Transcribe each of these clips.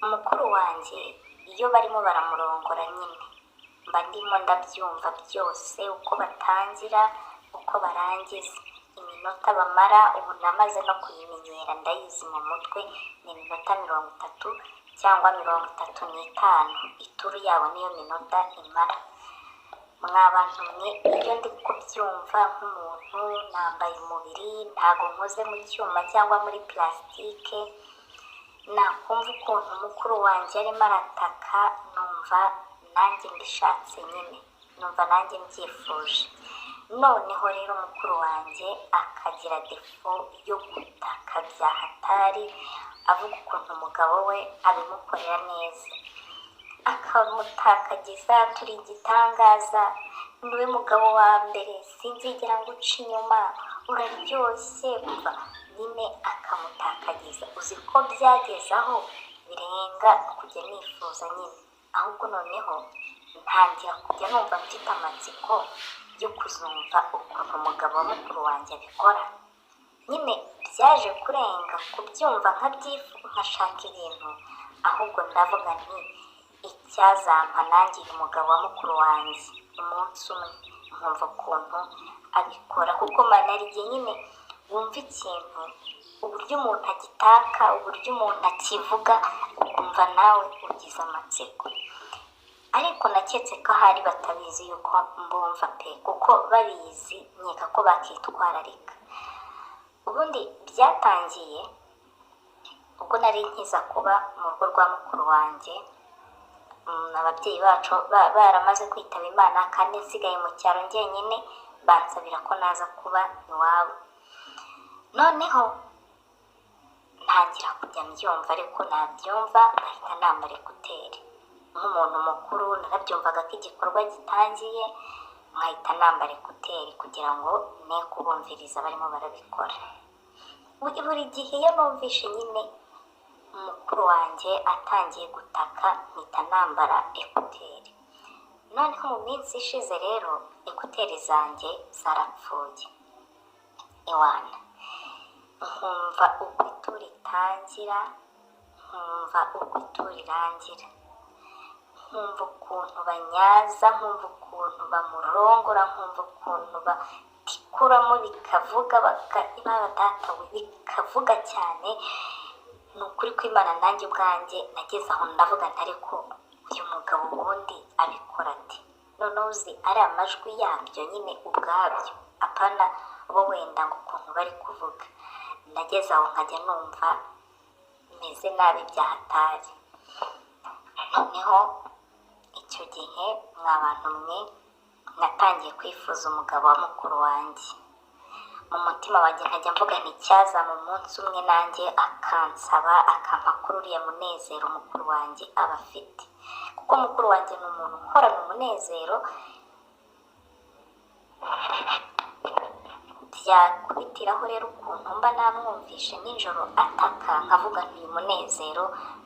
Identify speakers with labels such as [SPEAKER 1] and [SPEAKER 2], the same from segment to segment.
[SPEAKER 1] Mukuru wanjye iyo barimo baramurongora nyine mba ndimo ndabyumva byose, uko batangira, uko barangiza, iminota bamara. Ubu namaze no kuyimenyera, ndayizi mu mutwe, ni iminota 30 cyangwa 35. Ituru yabo niyo minota imara. Mwa bantu mwe, iyo ndi kubyumva nk'umuntu nambaye umubiri, ntago nkoze mu cyuma cyangwa muri plastique, nakumva ukuntu mukuru wanjye arimo arataka, numva nanjye mbishatse nyine, numva nanjye mbyifuje. Noneho rero mukuru wanjye akagira défaut yo gutaka bya hatari, avuga ukuntu umugabo we abimukorera neza, akamutakagiza: "Turi igitangaza, niwe mugabo wa mbere, sinzigera nguca inyuma, uraryoshye." Umva nyine akamutakagiza. Uzi ko byageze aho birenga kujya nifuza nyine, ahubwo noneho ntangira kujya numva mfite amatsiko yo kuzumva ukuntu umugabo wa mukuru wanjye abikora. Nyine byaje kurenga kubyumva nkabyifu nkashaka ibintu, ahubwo ndavuga nti: "Icyazampa nanjye uyu mugabo wa mukuru wanjye umunsi umwe, nkumva ukuntu abikora." Kuko mana, hari igihe nyine wumva ikintu, uburyo umuntu agitaka, uburyo umuntu akivuga, ukumva nawe ugize amatsiko. Ariko naketse ko ahari batabizi yuko mbumva pe, kuko babizi nkeka ko bakitwararika. Ubundi byatangiye ubwo nari nkiza kuba mu rugo rwa mukuru wanjye, ababyeyi bacu baramaze kwitaba Imana kandi nsigaye mu cyaro njyenyine, bansabira ko naza kuba iwabo. Noneho ntangira kujya mbyumva, ariko nabyumva nkahita nambara écouteurs. Nk'umuntu mukuru narabyumvaga ko igikorwa gitangiye, nkahita nambara écouteurs kugira ngo ne kubumviriza barimo barabikora. Buri gihe iyo numvishe nyine mukuru wanjye atangiye gutaka, mpita nambara écouteurs. Noneho mu minsi ishize rero écouteurs zanjye zarapfuye. Ewana, nkumva uko ituru itangira, nkumva uko ituru irangira, nkumva ukuntu banyaza, nkumva ukuntu bamurongora, nkumva ukuntu batikuramo bikavuga, baba data we, bikavuga cyane. Ni ukuri kw'Imana, nanjye ubwanjye nageze aho ndavuga nti: "Ariko uyu mugabo ubundi abikora ate?" Noneho uzi ari amajwi yabyo nyine ubwabyo, apana bo wenda ngo ukuntu bari kuvuga. Nageze aho nkajya numva meze nabi bya hatari. Noneho icyo gihe, mwa bantu mwe, natangiye kwifuza umugabo wa mukuru wanjye. Mu mutima wanjye nkajya mvuga nti: "Icyazama umunsi umwe nanjye akansaba, akampa kuri uriya munezero mukuru wanjye aba afite." Kuko mukuru wanjye ni umuntu uhorana umunezero, byakubitiraho rero ukuntu mba namwumvishe nijoro ataka, nkavuga nti: "Uyu munezero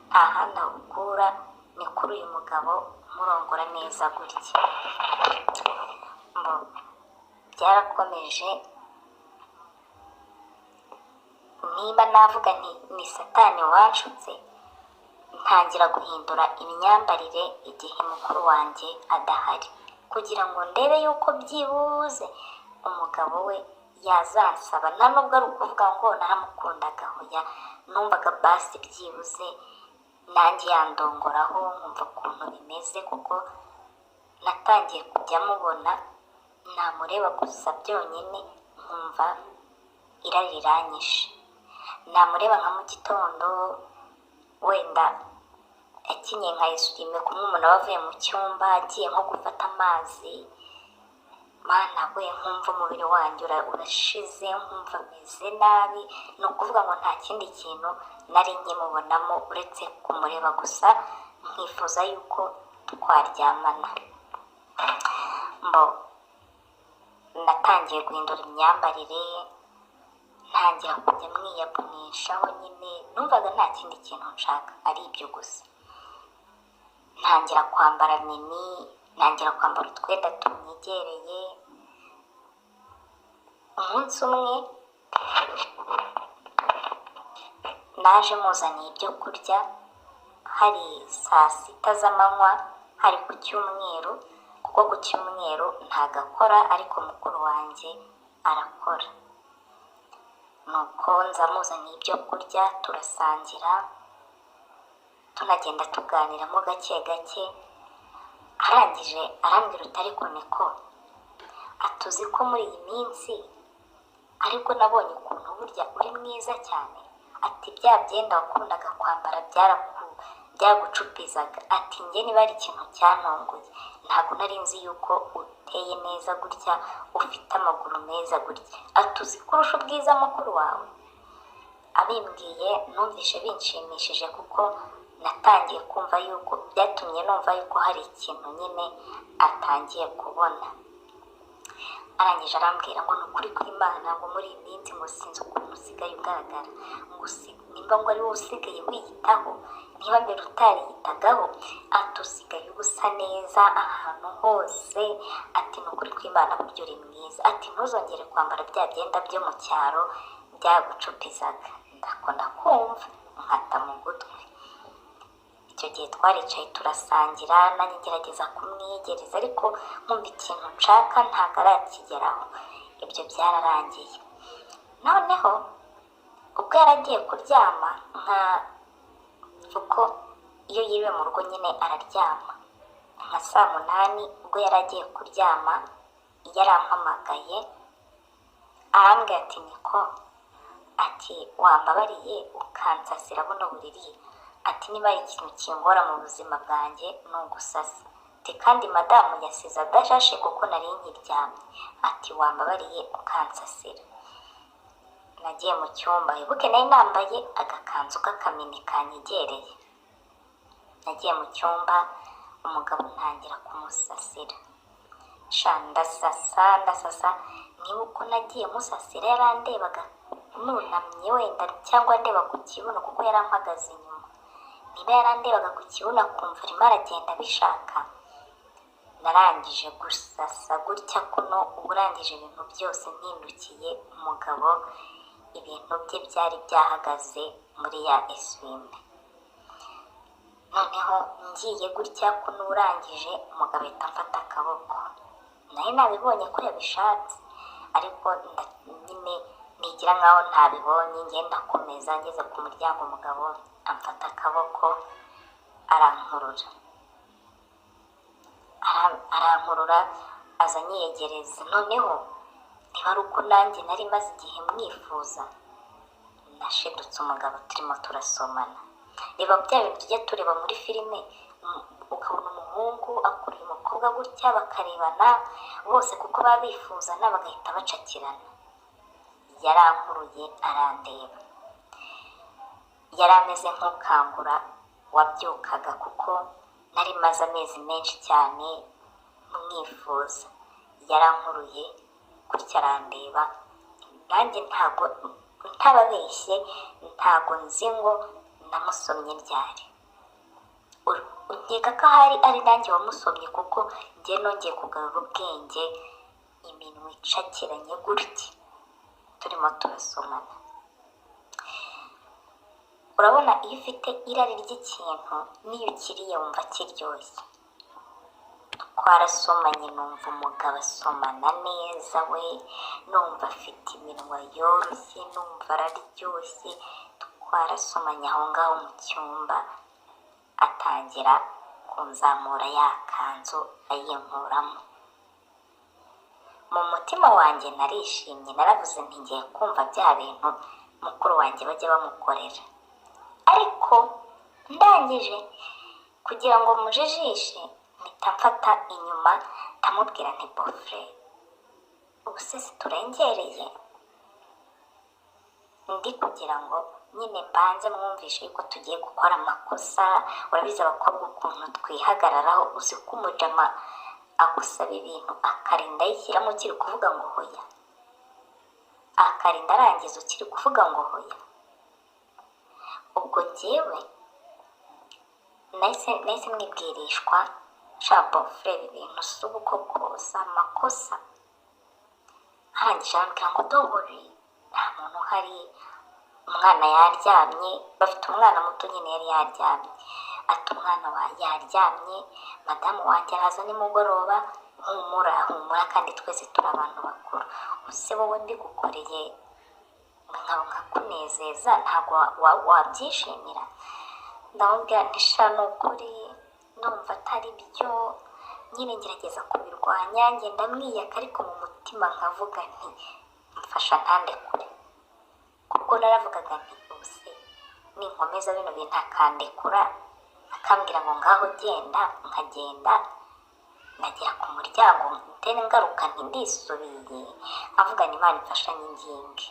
[SPEAKER 1] nta handi awukura, ni kuri uyu mugabo umurongora neza gutya." Mbo byarakomeje. Niba navuga nti ni Satani wanshutse, ntangira guhindura imyambarire igihe mukuru wanjye adahari, kugira ngo ndebe yuko byibuze umugabo we yazansaba. Nta nubwo ari ukuvuga ngo naramukundaga, hoya, numvaga basi byibuze nanjye yandongoraho, nkumva ukuntu bimeze. Kuko natangiye kujya mubona, namureba gusa byonyine nkumva irari riranyishe. Namureba nka mu gitondo, wenda akenyeye nka essuie-main, kumwe umuntu aba avuye mu cyumba agiye nko gufata amazi, Mana we, nkumva umubiri wanjye urashize, nkumva meze nabi. Ni ukuvuga ngo nta kindi kintu nari nkimubonamo uretse kumureba gusa nkifuza yuko twaryamana. Mbo natangiye guhindura imyambarire, ntangira kujya mwiyabunishaho nyine. Numvaga nta kindi kintu nshaka, ari ibyo gusa. Ntangira kwambara mini, ntangira kwambara utwenda tumwegereye. Umunsi umwe naje muzaniye ibyo kurya. Hari saa 6 z'amanywa, hari ku cyumweru, kuko ku cyumweru ntagakora ariko mukuru wanjye arakora. Nuko nzamuzaniye ibyo kurya turasangira, tunagenda tuganiramo gake gake. Arangije arambwira uti ariko niko atuzi ko muri iyi minsi ariko nabonye ukuntu burya uri mwiza cyane, ati bya byenda wakundaga kwambara byagucupizaga, ati njye niba ari ikintu cyantunguye ntabwo nari nzi yuko uteye neza gutya, ufite amaguru meza gutya, atuzi kurusha ubwiza mukuru wawe. Abimbwiye numvise binshimishije, kuko natangiye kumva yuko byatumye numva yuko hari ikintu nyine atangiye kubona. Arangije arambwira ngo ni ukuri kw'Imana, ngo muri iyi minsi ngo sinzi ukuntu usigaye ugaragara, ngo nimba ngo ari wowe usigaye wiyitaho, niba mbere utariyitagaho, ati usigaye usa neza ahantu hose, ati ni ukuri kw'Imana buryo uri mwiza, ati ntuzongere kwambara bya byenda byo mu cyaro byagucupizaga. Ndakunda kumva nkata mu gutwi. Icyo gihe twaricaye turasangira, nanjye ngerageza kumwiyegereza ariko nkumva ikintu nshaka ntabwo arakigeraho. Ibyo byararangiye. Noneho ubwo yaragiye kuryama, nka uko iyo yiriwe mu rugo nyine araryama nka saa 8, ubwo yaragiye kuryama yarampamagaye arambwira ati niko, ati wambabariye ukansasira buno buriri, ati niba ari ikintu kingora mu buzima bwanjye ni ugusasa, ati kandi madamu yasize adashashe kuko nari nkiryamye, ati wambabariye ukansasira. Nagiye mu cyumba, wibuke nari nambaye agakanzu k'akamini kanyegereye. Nagiye mu cyumba umugabo ntangira kumusasira, sha ndasasa ndasasa, niba uko nagiye musasira yarandebaga nunamye wenda cyangwa ndeba ku kibuno kuko yarampagaze inyuma, niba yarandebaga ku kibuno akumva arimo aragenda abishaka. Narangije gusasa gutya kuno, uba urangije ibintu byose mpindukiye umugabo, ibintu bye byari byahagaze muri ya eswime. Noneho ngiye gutya kuno urangije, umugabo ahita amfata akaboko, nari nabibonye ko yabishatse ariko nyine nigira nkaho ntabibonye, ngenda komeza ngeze ku muryango umugabo amfata akaboko arankurura, arankurura aza anyiyegereza. Noneho niba ari uko nanjye nari maze igihe mwifuza, nashidutse umugabo turimo turasomana. Reba bya bintu tujya tureba muri filime, ukabona umuhungu akuriye umukobwa gutya bakarebana bose kuko baba bifuzana bagahita bacakirana. Yarankuruye arandeba, yari ameze nk'ukangura wabyukaga kuko nari maze amezi menshi cyane mwifuza. Yarankuruye gutya arandeba, nanjye ntago ntababeshye, ntago nzi ngo namusomye ryari, nkeka ko ahari ari nanjye wamusomye kuko njye nongeye kugarura ubwenge, iminwa icakiranye gutya turimo turasomana. Urabona iyo ufite irari ry'ikintu n'iyo ukiriye wumva kiryoshye. Twarasomanye numva umugabo asomana neza we, numva afite iminwa yoroshye, numva araryoshye. Twarasomanye aho ngaho mu cyumba, atangira kunzamura ya kanzu ayinkuramo. Mu mutima wanjye narishimye, naravuze nti ngiye kumva bya bintu mukuru wanjye bajya bamukorera. Ariko ndangije kugira ngo mujijishe, mpita mfata inyuma ndamubwira nti bofre, ubu se turengereye? Ndi kugira ngo nyine mbanze mwumvishe yuko tugiye gukora amakosa. Urabizi abakobwa ukuntu twihagararaho, uzi ko umujama agusaba ibintu akarinda ayishyiramo ukiri kuvuga ngo hoya, akarinda arangiza ukiri kuvuga ngo hoya. Ubwo njyewe nahise mwibwirishwa, sha bofre ibi bintu si ubu koko, si amakosa. Arangije arambwira ngo don't worry, nta muntu uhari, umwana yaryamye, bafite umwana muto nyine yari yaryamye. Ati umwana wa yaryamye, madamu wanjye araza nimugoroba, humura humura, kandi twese turi abantu bakuru. Use wowe mbigukoreye nkakunezeza ntabwo wabyishimira? Ndamubwira nti sha ni ukuri numva atari byo nyine, ngerageza kubirwanya, ngenda mwiyaka, ariko mu mutima nkavuga nti mfasha ntandekure, kuko naravugaga nti ubuse ninkomeza bino bintu akandekura akambwira ngo ngaho genda, nkagenda nagera ku muryango ntere ngaruka nti ndisubiye, nkavuga ni Imana imfasha nyinginge.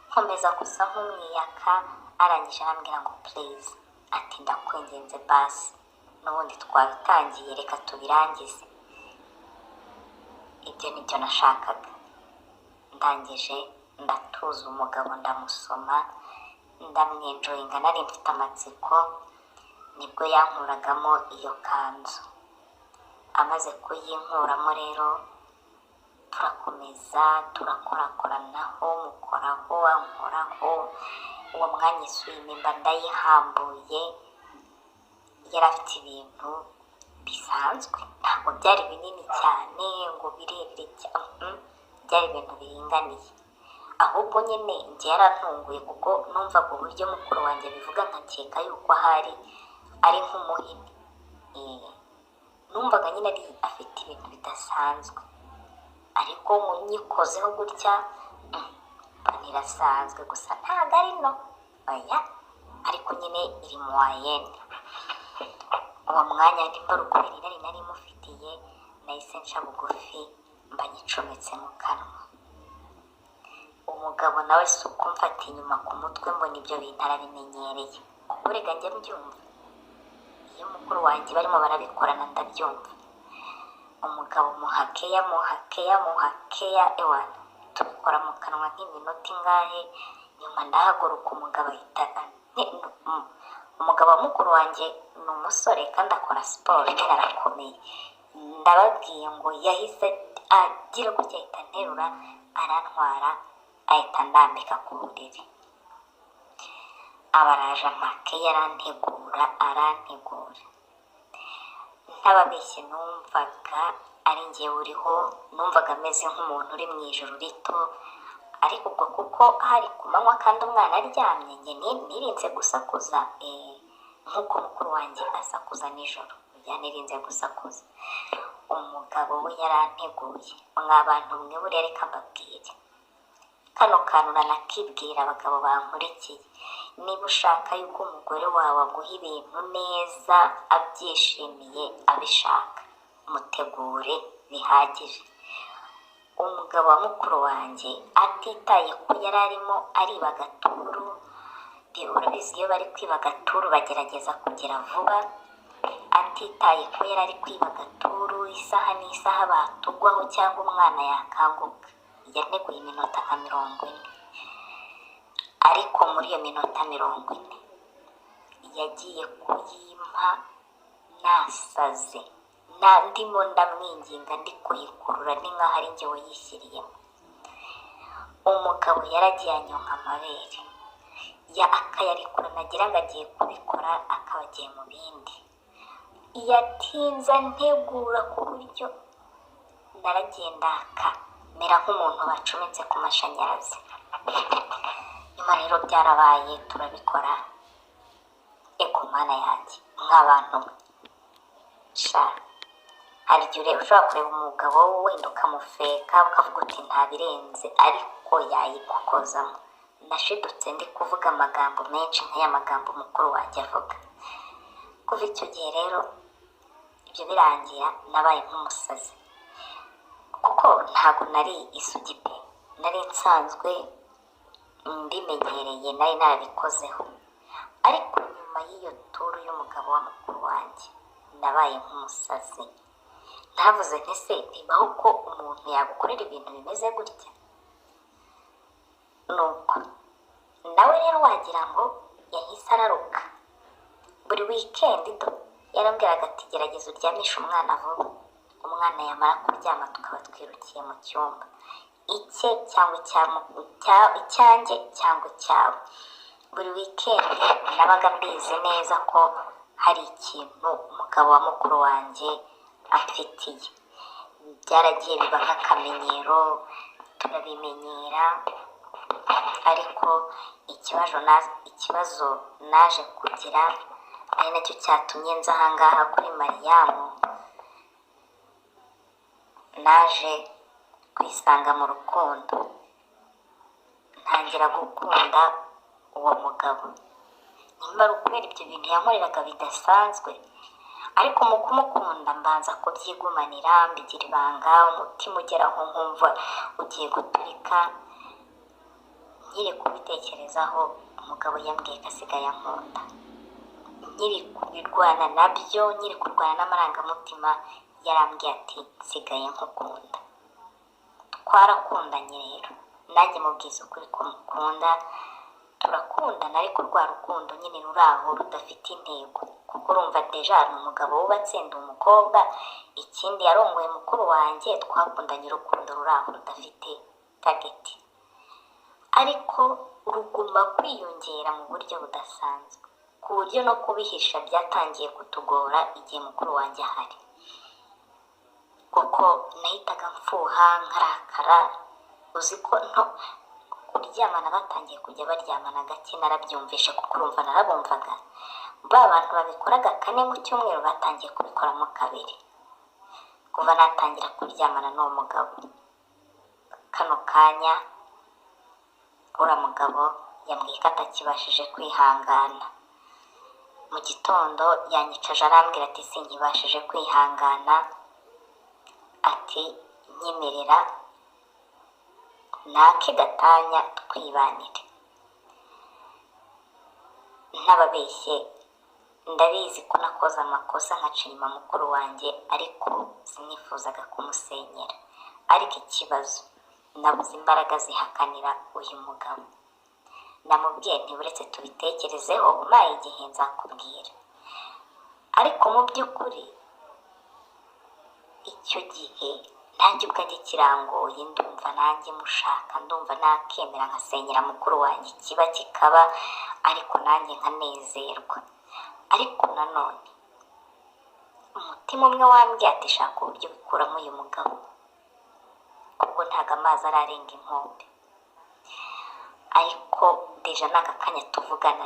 [SPEAKER 1] Nkomeza gusa nk'umwiyaka, arangije arambwira ngo please, ati ndakwinginze basi, n'ubundi twabitangiye reka tubirangize. Ibyo nibyo nashakaga. Ndangije ndatuza umugabo, ndamusoma, ndamwenjoyinga, nari mfite amatsiko. Nibwo yankuragamo iyo kanzu. Amaze kuyinkuramo rero turakomeza turakorakoranaho, mukoraho ankoraho, uwo mwanya isume mba ndayihambuye. Yari afite ibintu bisanzwe, ntabwo byari binini cyane ngo birebire cyane, byari ibintu biringaniye. Ahubwo nyine njye yarantunguye, kuko numvaga uburyo mukuru wanjye bivuga nkakeka yuko ahari ari nk'umuhini. Numvaga nyine ari afite ibintu bidasanzwe, ariko nyikozeho gutya irasanzwe gusa, ntabwo ari no oya, ariko nyine iri mu wayene. Uwo mwanya nimba ari ukubera irari nari mufitiye, nahise nca bugufi mba nyicometse mu kanwa. Umugabo nawe si uko mfata inyuma ku mutwe, mbona ibyo bintu arabimenyereye, kuko rega njya mbyumva iyo mukuru wanjye barimo barabikorana, ndabyumva. Umugabo muhakeya muhakeya muhakeya, ewana tubikora mu kanwa nk'iminota ingahe, nyuma ndahaguruka, umugabo ahita, umugabo wa mukuru wanjye ni umusore kandi akora siporo nyine arakomeye, ndababwiye ngo yahise agira gutya ahita anterura arantwara, ahita andambika ku buriri, abaraje amakeya arantegura arantegura. Ntababeshye numvaga ari njyewe uriho, numvaga ameze nk'umuntu uri mu ijoro rito, ariko ubwo kuko hari ku manywa kandi umwana aryamye, njye nirinze gusakuza nk'uko mukuru wanjye asakuza nijoro, nirinze gusakuza. Umugabo we yaranteguye, mwa bantu mwe buriya reka mbabwire kano kantu nanakibwira abagabo bankurikiye, niba ushaka yuko umugore wawe aguha ibintu neza abyishimiye abishaka, mutegure bihagije. Umugabo wa mukuru wanjye atitaye ko yari arimo ariba agaturu, urabizi iyo bari kwiba agaturu bagerageza kugera vuba, atitaye ko yari ari kwiba agaturu, isaha n'isaha batugwaho cyangwa umwana yakanguka, yanteguye iminota nka 40, ariko muri iyo minota 40 yagiye kuyimpa nasaze, ndimo ndamwinginga ndi kuyikurura ni nkaho ari njye wayishyiriyemo. Umugabo yaragiye anyonka amabere ya akayarekura, nagira ngo agiye kubikora akaba agiye mu bindi. Yatinze antegura ku buryo naragenda mera nk'umuntu bacometse ku mashanyarazi. Nyuma rero byarabaye turabikora, ego mana yanjye nk'abantu sha, hari igihe ushobora kureba umugabo wenda ukamufeka ukavuga uti ntabirenze, ariko yayigukozamo. Nashidutse ndi kuvuga amagambo menshi nk'aya magambo mukuru wanjye avuga. Kuva icyo gihe rero ibyo birangira nabaye nk'umusazi, kuko ntabwo nari isugi pe, nari nsanzwe mbimenyereye, nari narabikozeho. Ariko nyuma y'iyo turu y'umugabo wa mukuru wanjye nabaye nk'umusazi, ntavuze nti se bibaho ko umuntu yagukorera ibintu bimeze gutya? Nuko nawe rero wagira ngo yahise araruka. Buri wikendi do yarambwiraga ati gerageza uryamishe umwana vuba, umwana yamara kuryama tukaba twirukiye mu cyumba, icye cyangwa icyanjye cyangwa icyawe. Buri weekend nabaga mbizi neza ko hari ikintu umugabo wa mukuru wanjye amfitiye. Byaragiye biba nk'akamenyero, turabimenyera. Ariko ikibazo naje kugira, ari nacyo cyatumye nza ahangaha kuri Mariyamu, naje kwisanga mu rukundo, ntangira gukunda uwo mugabo. Nimba ari ukubera ibyo bintu yankoreraga bidasanzwe, ariko mu kumukunda mbanza kubyigumanira, mbigira ibanga. Umutima ugera aho nkumva ugiye guturika nkiri kubitekerezaho. Umugabo yambwiye ko asigaye ankunda. Nkiri kubirwana nabyo, nkiri kurwana n'amarangamutima, yarambwiye ati: "Nsigaye nkukunda." Twarakundanye rero, nanjye mubwiza ukuri ko mukunda, turakundana, ariko rwa rukundo nyine ruri aho rudafite intego, kuko urumva déjà ni umugabo wubatse, ndi umukobwa, ikindi yarongoye mukuru wanjye. Twakundanye urukundo ruri aho rudafite target, ariko ruguma kwiyongera mu buryo budasanzwe, ku buryo no kubihisha byatangiye kutugora igihe mukuru wanjye ahari, kuko nahitaga mfuha nkarakara. Uzi ko no kuryamana batangiye kujya baryamana gake, narabyumvishe, kuko urumva narabumvaga. Ba bantu babikoraga kane mu cyumweru batangiye kubikoramo kabiri kuva natangira kuryamana n'uwo mugabo. Kano kanya uriya mugabo yambwiye ko atakibashije kwihangana. Mu gitondo yanyicaje arambwira ati: "Sinkibashije kwihangana," ati: "Nyemerera nake gatanya twibanire." Ntababeshye, ndabizi ko nakoze amakosa nkaca inyuma mukuru wanjye, ariko sinifuzaga kumusenyera. Ariko ikibazo, nabuze imbaraga zihakanira uyu mugabo. Namubwiye nti: "Uretse tubitekerezeho, umpaye igihe nzakubwira." Ariko mu by'ukuri icyo gihe nanjye ubwanjye kirangoye, ndumva nanjye mushaka, ndumva nakemera nkasenyera mukuru wanjye, kiba kikaba, ariko nanjye nkanezerwa. Ariko nanone umutima umwe wambwiye ati: "Shaka uburyo bikuramo uyu mugabo, kuko ntabwo amazi ararenga inkombe." Ariko déjà n'aka kanya tuvugana